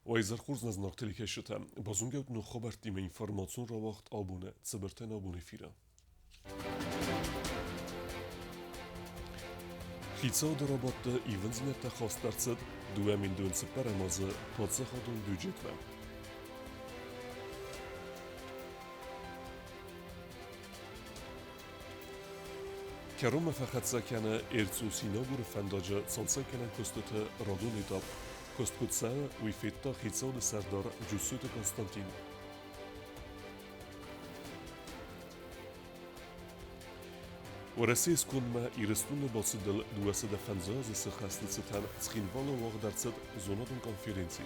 Уӕ хорз нӕ зынаргъ телекӕсджытӕ, базонгӕ ут ног хабӕрттимӕ информацион рауагъд абоны цыбыртӕн абон эфиры. Хицауады рабадты ивындзинӕдтӕ хаст ӕрцыд 2024 азы паддзахадон бюджетмӕ. Кӕронмӕ фӕхӕццӕ кӕны Эрцъу-Синагуры фӕндаджы цалцӕггӕнӕн куыстыты радон этап. Куыст куыд цӕуы, уый федта хицауады сӕрдар Джуссойты Константин. Уӕрӕсейы скондмӕ Ирыстоны бацыдыл 250 азы цы хӕсты цытӕн Цхинвалы уагъд ӕрцыд зонадон конференци.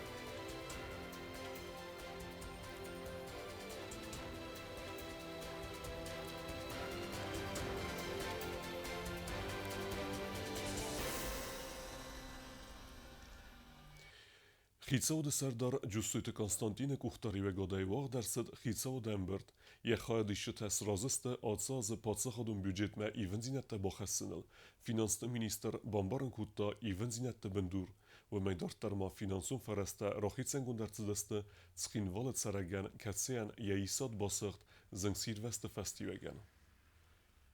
Хицауады сӕрдар Джуссойты Константины къухдариуӕгадӕй уагъд ӕрцыд хицауады ӕмбырд. Йӕ хайадисджытӕ сразы сты ацы азы паддзахадон бюджетмӕ ивындзинӕдтӕ бахӕссыныл. Финансты министр бамбарын кодта ивындзинӕдты бындур. Уымӕй дарддӕр ма финансон фӕрӕзтӕ рахицӕнгонд ӕрцыдысты Цхинвалы цӕрӕгӕн, кӕцыйӕн йӕ исад басыгъд зынгсирвӕзты фӕстиуӕгӕн.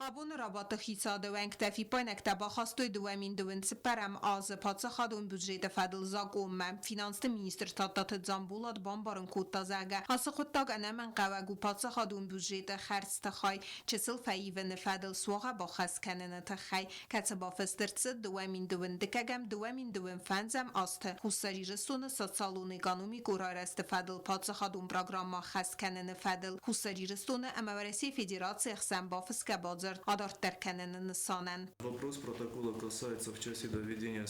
Абоны рабадты хицауады уӕнгтӕ фиппаинӕгтӕ бахастой 2024 азы паддзахадон бюджеты фӕдыл закъонмӕ. Финансты министр Тадтаты Дзамболат бамбарын кодта, зӕгъгӕ, ацы хъуыддаг ӕнӕмӕнгхъӕуӕг у паддзахадон бюджеты хӕрдзты хай чысыл фӕивыны фӕдыл суагъӕ баххӕст кӕныны тыххӕй, кӕцы бафыст ӕрцыд 2021-ӕм 2025 азты Хуссар Ирыстоны социалон-экономикон райрӕзты фӕдыл паддзахадон программӕ ӕххӕст кӕныны фӕдыл Хуссар Ирыстоны ӕмӕ Уӕрӕсейы Федерацийы ӕхсӕн бафысгӕ бадзырд адарддӕр кӕныны нысанӕн. Вопрос протокола касается в части доведения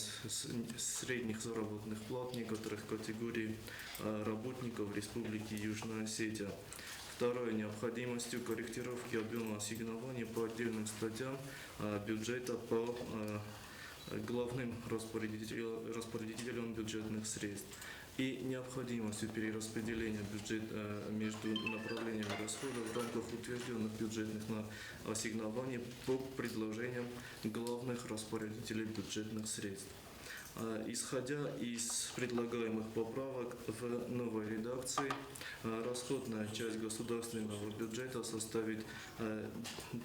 средних заработных плат некоторых категорий работников Республики Южная Осетия. Второе. Необходимостью корректировки объема ассигнований по отдельным статьям бюджета по главным распорядителям бюджетных средств и необходимостью перераспределения бюджета между направлениями расходов в рамках утвержденных бюджетных ассигнований по предложениям главных распорядителей бюджетных средств. Исходя из предлагаемых поправок в новой редакции, расходная часть государственного бюджета составит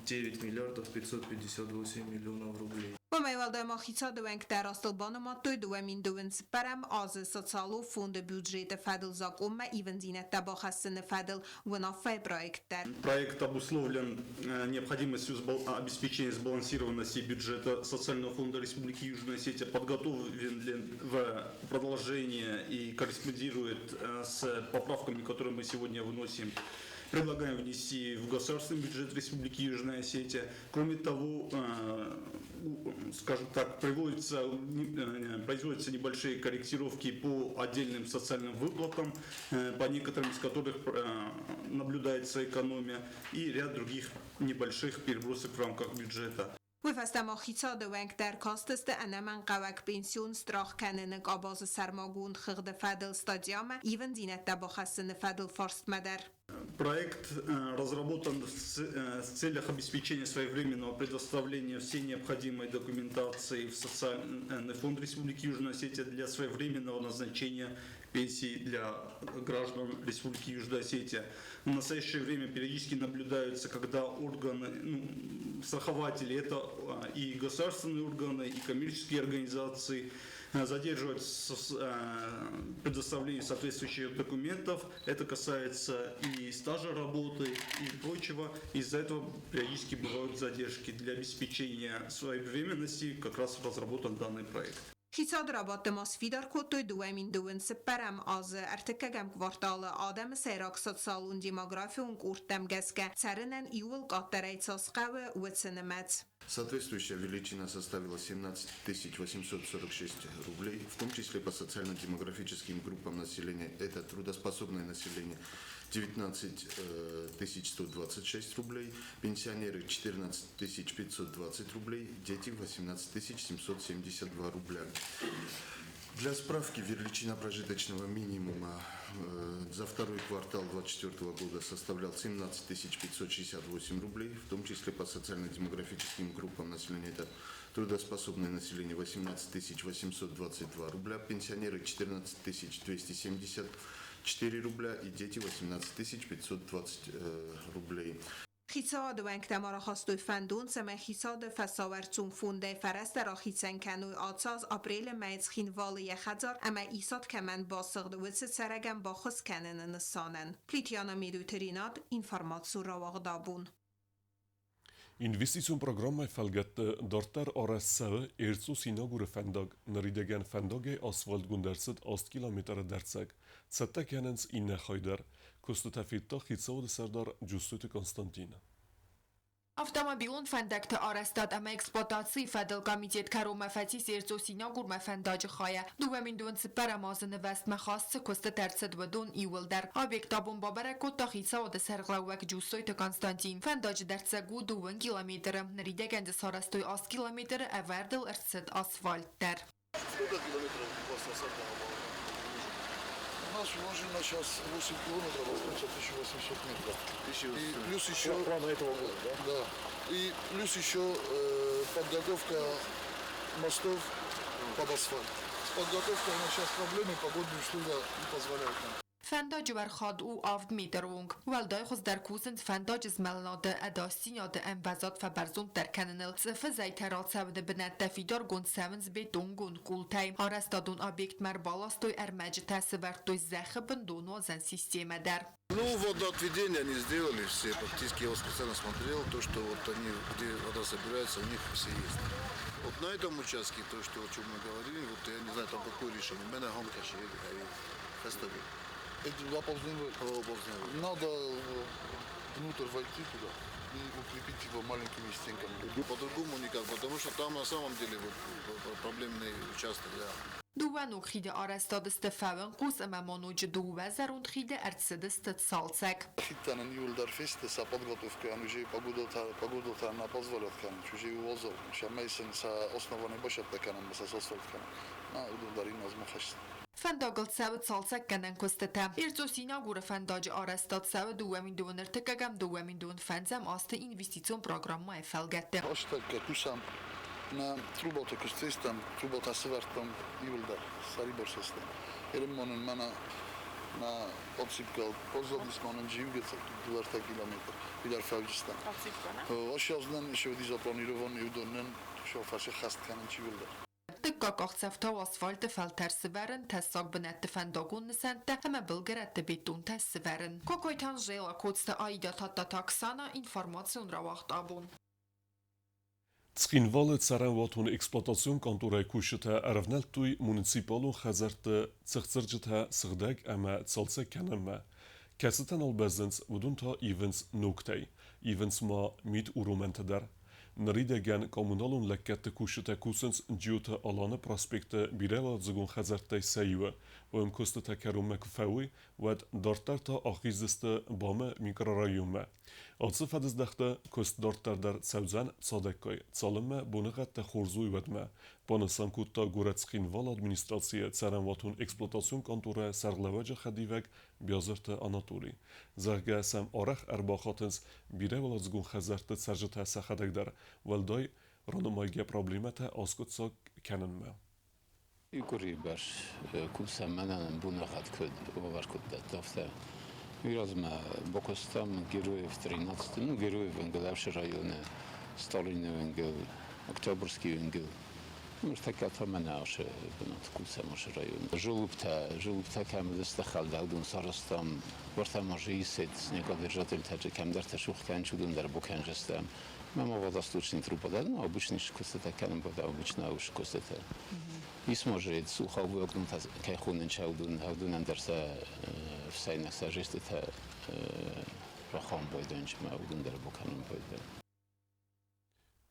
9 миллиардов 558 миллионов рублей. Уымӕй уӕлдай ма хицауады уӕнгтӕ растыл банымадтой 2024 азы социалон фонды бюджеты фӕдыл закъонмӕ ивындзинӕдтӕ бахӕссыны фӕдыл уынаффӕйы проект дӕр. Проект обусловлен необходимостью обеспечения сбалансированности бюджета Социального фонда Республики Южная Осетия, подготовлен в продолжение и корреспондирует с поправками, которые мы сегодня выносим. Предлагаем внести в государственный бюджет Республики Южная Осетия. Кроме того, скажем так, производятся небольшие корректировки по отдельным социальным выплатам, по некоторым из которых наблюдается экономия, и ряд других небольших перебросок в рамках бюджета. Уый фӕстӕ ма хицауады уӕнгтӕ ӕркастысты ӕнӕмӕнгхъӕуӕг пенсион страх кӕныны къабазы сӕрмагонд хыгъды фӕдыл статьямӕ ивындзинӕдтӕ бахӕссыны фӕдыл фарстмӕ дӕр. Проект разработан в целях обеспечения своевременного предоставления всей необходимой документации в Социальный фонд Республики Южная Осетия для своевременного назначения пенсий для граждан Республики Южная Осетия. В настоящее время периодически наблюдаются, когда органы, ну, страхователи, это и государственные органы, и коммерческие организации, задерживают предоставление соответствующих документов. Это касается и стажа работы, и прочего. Из-за этого периодически бывают задержки. Для обеспечения своевременности как раз разработан данный проект. Хицауады рабадты ма сфидар кодтой 2024 азы ӕртыккӕгӕм кварталы адӕмы сӕйраг социалон-демографион къордтӕм гӕсгӕ цӕрынӕн иууыл къаддӕрӕй цас хъӕуы, уыцы нымӕц. Соответствующая величина составила 17 846 рублей, в том числе по социально-демографическим группам населения. Это трудоспособное население 19 126 рублей, пенсионеры 14 520 рублей, дети 18 772 рубля. Для справки, величина прожиточного минимума за второй квартал 2024 года составлял 17 568 рублей, в том числе по социально-демографическим группам населения это трудоспособное население 18 822 рубля, пенсионеры 14 274 рубля и дети 18 520 рублей. Хицауады уӕнгтӕ ма рахастой фӕндон, цӕмӕй хицауады фӕсауӕрцон фондӕй фӕрӕзтӕ рахицӕн кӕной ацы аз апрелы мӕйы Цхинвалы йӕ хӕдзар ӕмӕ исад кӕмӕн басыгъд, уыцы цӕрӕгӕн баххуыс кӕныны нысанӕн. Плитиана Медойты Ренат, информацион рауагъд Абон. Инвестицион программӕйы фӕлгӕтты дарддӕр арӕзт цӕуы Эрцъо-Синагуры фӕндаг. Ныридӕгӕн фӕндагӕй асфальтгонд ӕрцыд 8 километры дӕрддзӕг. Цӕттӕ кӕнынц иннӕ хай дӕр. Куыстытӕ федта хицауады сӕрдар Джуссойты Константин. Автомобилон фӕндӕгты арӕзтад ӕмӕ эксплуатацийы фӕдыл комитет кӕронмӕ фӕцис Эрцъо-Синагурмӕ фӕндаджы хайӕ 2024-ӕм азы нывӕзтмӕ хаст цы куыстытӕ ӕрцыд, уыдон иууылдӕр. Объект абон бабӕрӕг кодта хицауады сӕргълӕууӕг Джуссойты Константин. Фӕндаджы дӕрддзӕг у 2 километры. Ныридӕгӕн дзы сарӕзтой 8 километры, ӕвӕрд ыл ӕрцыд асфальт дӕр. Сколько километров у вас асфальтного У нас уложено сейчас 8 километров, остается 1800 метров. И плюс еще... План этого года, да? Да. И плюс еще подготовка мостов под асфальт. С подготовкой у нас сейчас проблемы, погодные условия не позволяют нам. Фӕндаджы уӕрхад у 7 метры онг. Уӕлдай хуыздӕр кусынц фӕндаджы змӕлынады ӕдасдзинады ӕмвӕзад фӕбӕрзонддӕр кӕныныл. Цъыфы зӕйтӕ рацӕуыны бынӕттӕ фидаргонд цӕуынц бетонгонд къултӕй. Арӕзтадон объектмӕ ӕрбаластой ӕрмӕджытӕ, сӕвӕрдтой зӕххы бын донуадзӕн системӕ дӕр. Ну, водоотведение они сделали все, практически я вот специально смотрел, то, что вот они, где вода собирается, у них все есть. Вот на этом участке, то, что, о чем мы говорили, вот я не знаю, там какое решение. Мы на гонка Надо внутрь войти туда и укрепить его маленькими стенками. По-другому никак, потому что там на самом деле вот проблемный участок, да. Дыууӕ ног хиды арӕзтады сты фӕуынхъус ӕмӕ ма ноджы дыууӕ зӕронд хиды ӕрцыдысты цалцӕг. Хидтӕ нын иууылдӕр фесты сӕ подготовкӕйӕн, уже погода нӕ позволят кӕнын, уже уазал. Сӕмӕй сын сӕ основаны бацӕттӕ кӕнӕм, сӕ асфальт кӕнӕм. На, уыдон дӕр иннӕ азмӕ хӕссы. Фӕндагыл цӕуы цалцӕггӕнӕн куыстытӕ. Эрцъо-Синагуры фӕндаджы арӕзтад цӕуы 2021-ӕм, 2025-ӕм азты инвестицион программӕйы фӕлгӕтты. Астӕккӕ кусӕм, нӕ трубатӕ куыст фестӕм, трубатӕ сӕвӕрдтам иууылдӕр, сӕрибар сыстӕм. Ерын нын мӕнӕ нӕ подсыпка баззадис ма нын джиугӕ 2 километр, фидар фӕуджыстӕм. Ащазнан еще запланирован уыдоннӕн шофашы хӕст кӕнын иууылдӕр. Дыккаг къахдзӕф та асфальты фӕлтӕр сывӕрын, тӕссаг бынӕтты фӕндагон нысӕнттӕ ӕмӕ былгӕрӕтты бетонтӕ сывӕрын. Кокойты Анжела, Коцты Аида, Тадтаты Оксана, информацион рауагъд Абон. Цхинвалы цӕрӕнуатон эксплуатацион къанторӕйы кусджытӕ ӕрӕвнӕлдтой муниципалон хӕдзӕртты цыхцырджытӕ сыгъдӕг ӕмӕ цалцӕг кӕнынмӕ. Кӕцытӕ нал бӕззынц, уыдон та ивынц ногтӕй. Ивынц ма мит уромӕнтӕ дӕр. Ныридӕгӕн коммуналон лӕггӕдты кусджытӕ кусынц Джиоты Аланы проспекты бирӕуӕладзыгон хӕдзӕрттӕй сӕ иуы. Уым куыстытӕ кӕронмӕ куы фӕуой, уӕд дарддӕр та ахиздзысты БАМы микрорайонмӕ. Ацы фӕдыздӕхты куыст дарддӕр дӕр цӕудзӕн цадӕггай, цалынмӕ боныгъӕдтӕ хорз уой, уӕдмӕ, банысан кодта горӕт Цхинвалы администрацийы цӕрӕнуатон эксплуатацион къанторӕйы сӕргълӕууӕджы хӕдивӕг Биазырты Анатоли. Зӕгъгӕ, сӕм арӕх ӕрбахатынц бирӕуӕладзыгон хӕдзӕртты цӕрджытӕ сӕхӕдӕг дӕр, уӕлдай ранымайгӕ проблемӕтӕ аскъуыддзаг кӕнынмӕ. Къуырийы бӕрц кусӕм, мӕнӕн боныгъӕд куыд уавӕр куыд дӕтты, афтӕ. Уый размӕ бакуыстам Героев 13, ну, Героев уынгыл, Ӕвсы районы, Сталины уынгыл, Октябрьский уынгыл. Ныртӕккӕ та мӕнӕ ацы бынаты кусӕм, ацы районы. Желобтӕ кӕм уыдысты хӕлд, уыдон сарӕзтам. Уӕртӕ ма ЖИС снегодержательтӕ кӕмдӕртӕ сух кӕнынц, уыдон дӕр бакӕндзыстӕм. Мӕ водосточный труба, да, ну, обычный куыстытӕ кӕнын, обычно куыстытӕ. Ис ма же суховой та кӕй хонынц, уыдонӕн дӕр сӕ ӕфсӕйнаг сӕ жестытӕ рахауын байдайынц ӕмӕ уыдон дӕр бакӕнын байдайынц.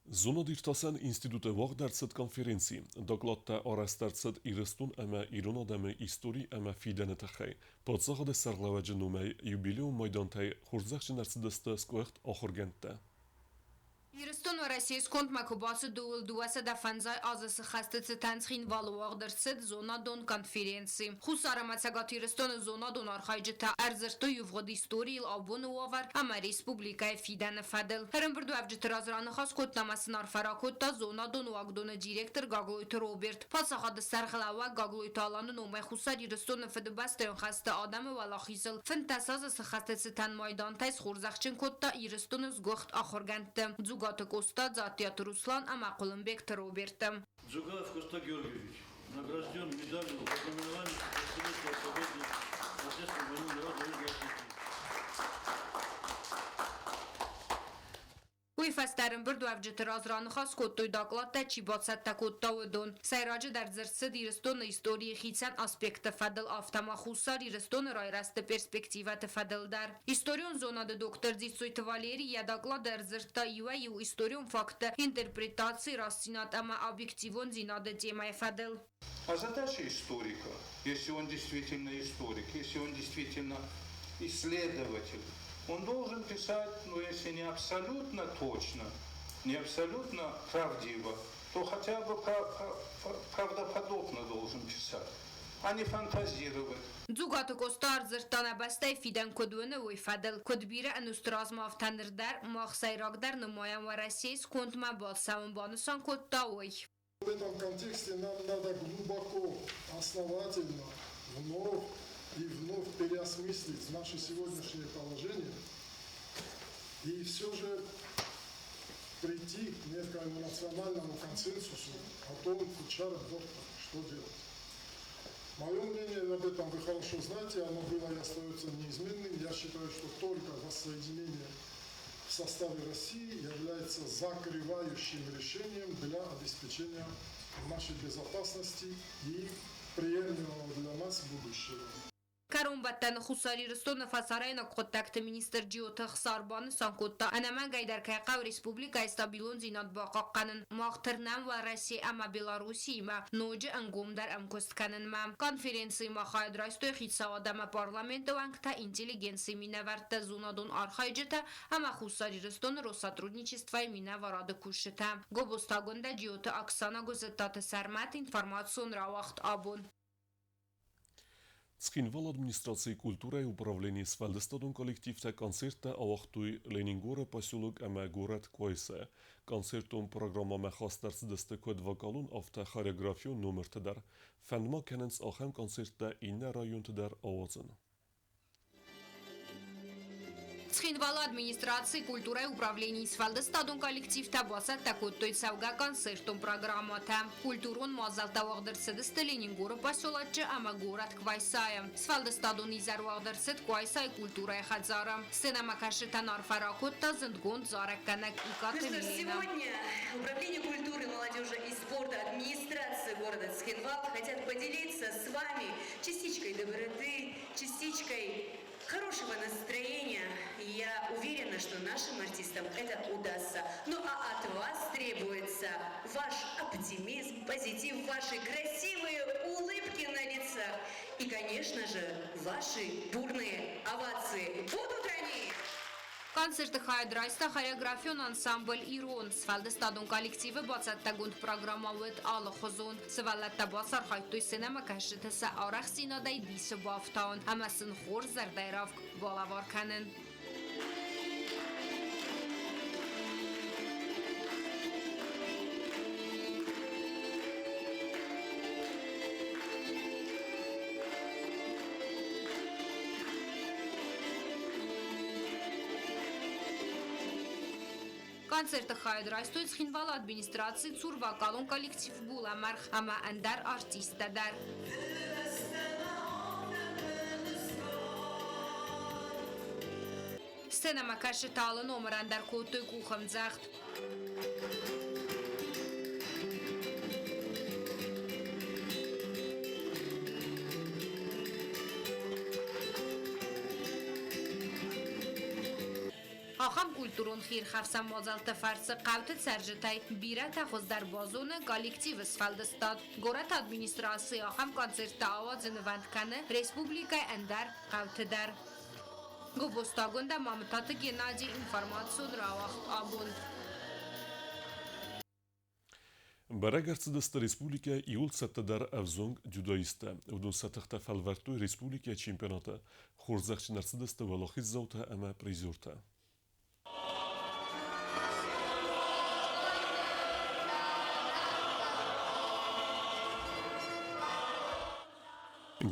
Зонад-иртасӕн институты уагъд ӕрцыд конференци. Докладтӕ арӕзт ӕрцыд Ирыстон ӕмӕ ирон адӕмы истори ӕмӕ фидӕны тыххӕй. Паддзахады сӕргълӕууӕджы номӕй юбилейон майдантӕй хорзӕхджын ӕрцыдысты сгуыхт ахуыргӕндтӕ. Ирыстон Уӕрӕсейы скондмӕ куы бацыд, ууыл 205 азы цы хӕсты цытӕн Цхинвалы уагъд ӕрцыд зонадон конференци. Хуссар ӕмӕ Цӕгат Ирыстоны зонадон архайджытӕ ӕрдзырдтой ивгъуыд историйыл, абоны уавӕр ӕмӕ республикӕйы фидӕны фӕдыл. Ӕрӕмбырдуӕвджыты раз раныхас кодта ӕмӕ сын арфӕ ракодта зонадон уагдоны директор Гаглойты Роберт. Паддзахады сӕргълӕууӕг Гаглойты Аланы номӕй Хуссар Ирыстоны Фыдыбӕстӕйон хӕсты адӕмы уӕлахизыл 15 азы цы хӕсты цытӕн майдантӕй схорзӕхджын кодта Ирыстоны сгуыхт ахуыргӕндты Дзугаты Къоста, Дзаттиаты Руслан ӕмӕ Хъуылымбегты Роберты. Дзугаев Коста Георгиевич награжден медалью за знаменование 130-летия свободы Отечественной войны народа Южной Осетии. Уый фӕстӕ ӕрӕмбырдуӕвджыты раз раныхас кодтой докладтӕ чи бацӕттӕ кодта, уыдон. Сӕйраджыдӕр дзырд цыд Ирыстоны историйы хицӕн аспектты фӕдыл, афтӕ ма Хуссар Ирыстоны райрӕзты перспективӕты фӕдыл дӕр. Историон зонады доктор Дзиццойты Валери йӕ доклады ӕрдзырдта иуӕй-иу историон фактты интерпретацийы рӕстдзинад ӕмӕ объективондзинады темӕйы фӕдыл. А задача историка, если он действительно историк, если он действительно исследователь, он должен писать, ну если не абсолютно точно, не абсолютно правдиво, то хотя бы правдоподобно должен писать, а не фантазировать. Дзугаты Къоста ӕрдзырдта нӕ бӕстӕйы фидӕн куыд уыны, уый фӕдыл. Куыд бирӕ ӕнусты размӕ, афтӕ ныр дӕр мах сӕйрагдӕр нымайӕм Уӕрӕсейы скондмӕ бацӕуын, банысан кодта уый. В этом контексте нам надо глубоко, основательно, вновь и вновь переосмыслить наше сегодняшнее положение и все же прийти к некоему национальному консенсусу о том, что делать. Мое мнение об этом вы хорошо знаете, оно было и остается неизменным. Я считаю, что только воссоединение в составе России является закрывающим решением для обеспечения нашей безопасности и приемлемого для нас будущего. Кӕронбӕттӕны Хуссар Ирыстоны фӕсарӕйнаг хъуыддӕгты министр Джиоты Ӕхсар банысан кодта, ӕнӕмӕнгӕйдӕр кӕй хъӕуы республикӕйы стабилондзинад бахъахъхъӕнын. Мах тырнӕм Уӕрӕсе ӕмӕ Белоруссиимӕ ноджы ӕнгомдӕр ӕмкуыст кӕнынмӕ. Конференцийы ма хайад райстой хицауад ӕмӕ парламенты уӕнгтӕ, интеллигенцийы минӕвӕрттӕ, зонадон архайджытӕ ӕмӕ Хуссар Ирыстоны Россотрудничествойы минӕварады кусджытӕ. Гобозты Агуындӕ, Джиоты Оксана, Гуызыттаты Сӕрмӕт, информацион рауагъд абон. Цхинвалы администрацийы культурӕйы управленийы сфӕлдыстадон коллективтӕ концерттӕ ауагътой Ленингоры поселок ӕмӕ горӕт Къуайсайы. Концертон программӕмӕ хаст ӕрцыдысты куыд вокалон, афтӕ хореографион номыртӕ дӕр. Фӕнд ма кӕнынц ахӕм концерттӕ иннӕ районты дӕр ауадзын. Цхинвалы администрацийы культурӕйы управленийы сфӕлдыстадон коллективтӕ бацӕттӕ кодтой цӕугӕ концертон программӕтӕ. Культурон мадзӕлттӕ уагъд ӕрцыдысты Ленингоры поселочы ӕмӕ горӕт Квайсайы. Сфӕлдыстадон изӕр уагъд ӕрцыд Куайсайы культурӕйы хӕдзары. Сценӕмӕкӕсджытӕн арфӕ ракодта зындгонд зарӕггӕнӕг Икъаты Ну что ж, Милена. сегодня Управление культуры, молодежи и спорта администрации города Цхинвал хотят поделиться с вами частичкой доброты, частичкой хорошего настроения. Я уверена, что нашим артистам это удастся. Ну а от вас требуется ваш оптимизм, позитив, ваши красивые улыбки на лицах и, конечно же, ваши бурные овации. Будут они! Концерты хайад райста хореографион ансамбль «Ирон». Сфӕлдыстадон коллективы бацӕттӕгонд программӕ уыд алыхуызон. Сывӕллӕттӕ бацархайдтой сценӕмӕкӕсджыты сӕ арӕхстдзинадӕй дисы бафтауын ӕмӕ сын хорз зӕрдӕйы равг балӕвар кӕнын. Концерты хайад райстой Цхинвалы администрацийы цур вокалон коллектив «Булӕмӕргъ» ӕмӕ ӕндӕр артисттӕ дӕр. Сценӕмӕкӕсджытӕ алы номырӕн дӕр кодтой къухӕмдзӕгъд. Ахӕм культурон хиирхӕфсӕн мадзӕлтты фӕрцы хъӕуты цӕрджытӕй бирӕтӕ хуыздӕр базоны коллективы сфӕлдыстад. Горӕты администраци ахӕм концерттӕ ауадзынвӕнд кӕны республикӕйы ӕндӕр хъӕуты дӕр. Гобозты Агуындӕ, Мамытаты Геннадий, информацион рауагъд абон. Бӕрӕг ӕрцыдысты республикӕйы иууыл цӕттӕдӕр ӕвзонг дзюдоисттӕ. Уыдон сӕ тыхтӕ фӕлвӕрдтой республикӕйы чемпионаты. Хорзӕхджын ӕрцыдысты уӕлахиздзаутӕ ӕмӕ призертӕ.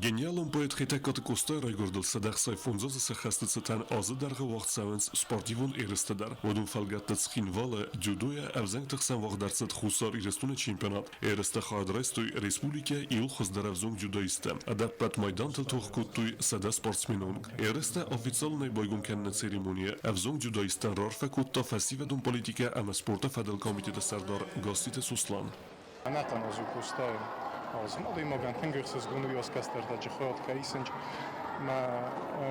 Гениалон поэт Хетӕгкаты Къостайы райгуырдыл 165 азы сӕххӕсты цытӕн азы дӕргъы уагъд цӕуынц спортивон ерыстӕ дӕр. Уыдон фӕлгӕтты Цхинвалы дзюдойӕ ӕвзӕнгты хсӕн уагъд ӕрцыд Хуссар Ирыстоны чемпионат. Ерыстӕ хайад райстой республикӕйы иууыл хуыздӕр ӕвзонг дзюдоисттӕ. Ӕдӕппӕт майдантыл тох кодтой 100 спортсмены онг. Ерыстӕ официалонӕй байгом кӕныны церемонийы ӕвзонг дзюдоисттӕн раарфӕ кодта фӕсивӕдон политикӕ ӕмӕ спорты фӕдыл комитеты сӕрдар Гасситы Сослан. Ӕнӕхъӕн аз у Къостайы аз. Адӕймагӕн тынг ӕхсызгон у, кӕстӕртӕ хайад кӕй исынц. Мӕ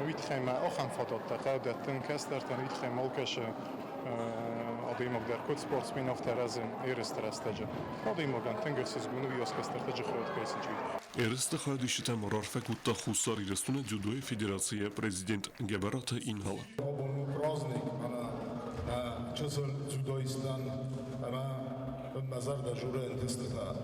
уый тыххӕй мӕ ахӕм фадӕттӕ хъӕуы дӕттын кӕстӕртӕн, уый тыххӕй ма алкӕцы адӕймаг дӕр куыд спортсмен, афтӕ рӕзы ерысты рӕстӕджы. Адӕймагӕн тынг ӕхсызгон у, кӕстӕртӕ хайад кӕй исынц, уый тыххӕй. Ерысты хайадисджытӕм раарфӕ кодта Хуссар Ирыстоны дзюдойы федерацийы президент Гӕбӕраты Инал. Абон у праздник, ӕмӕ нӕ чысыл дзюдоисттӕн ӕмӕ мӕ зӕрдӕ журы ӕнтыстытӕ.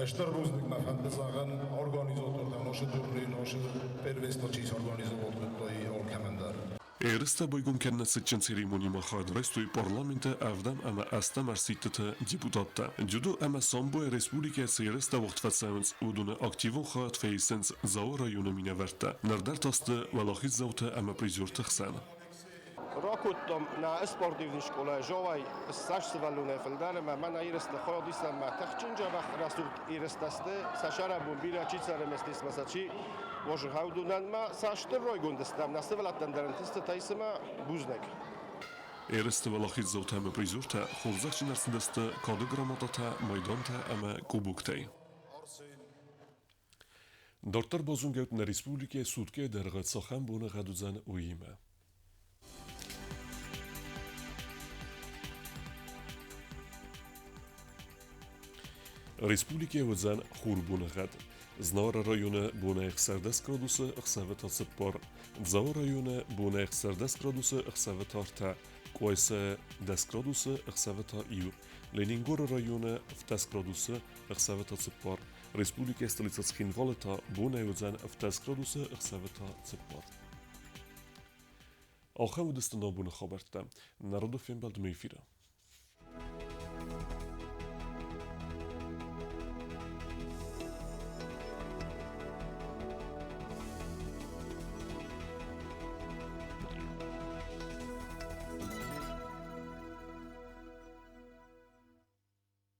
Стыр бузныг мӕ фӕнды зӕгъын организатортӕн, ацы турнир, ацы первенство чи сорганизовать кодтой алкӕмӕн дӕр. Ерыстӕ байгом кӕныны цытджын церемонимӕ хайад райстой парламенты ӕвдӕм ӕмӕ ӕстӕм ӕрсидтыты депутаттӕ. Дзюдо ӕмӕ самбойӕ республикӕйы цы ерыстӕ уагъд фӕцӕуынц, уыдоны активон хайад фӕисынц Дзауы районы минӕвӕрттӕ. Ныр дӕр та сты уӕлахиздзаутӕ ӕмӕ призерты хсӕн. Ракодтам нӕ спортивный скъолайы Жовай цас сывӕллонӕй фылдӕр ӕмӕ мӕнӕ ерысты хайад исӕм мӕ тыхджын дзӕбӕх рӕсугъд ерыстӕ сты. Сӕ сӕрӕбон бирӕ чи цӕры ме сӕ чи уозыхаудунӕн ма сӕ стыр райгонд стӕм нӕ сывӕллӕттӕн дӕр ӕнтыстытӕ исымӕ бузныг. Ерысты уӕлахиздзаутӕ ӕмӕ призертӕ хорзӕхджын ӕрцыдысты кады грамотатӕ, майдантӕ ӕмӕ кубоктӕй. Дарддӕр базонгӕут нӕ республикӕйы суткӕйы дӕргъы цахӕм боныгъӕд уыдзӕн, уыимӕ. Республикӕйы уыдзӕн хурбоныгъӕд. Знауыры районы бонӕй 16 градусы, ӕхсӕвы та 4. Дзауы районы бонӕй 16 градусы, ӕхсӕвы та 3. Къуайсайы 10 градусы, ӕхсӕвы та 1. Ленингоры районы 10 градусы, ӕхсӕвы та 4. Республикӕйы столицӕ Цхинвалы та бонӕй уыдзӕн 10 градусы, ӕхсӕвы та 4. Ахӕм уыдысты нӕ абоны хабӕрттӕ. Народы фембӕлдмӕ эфиры.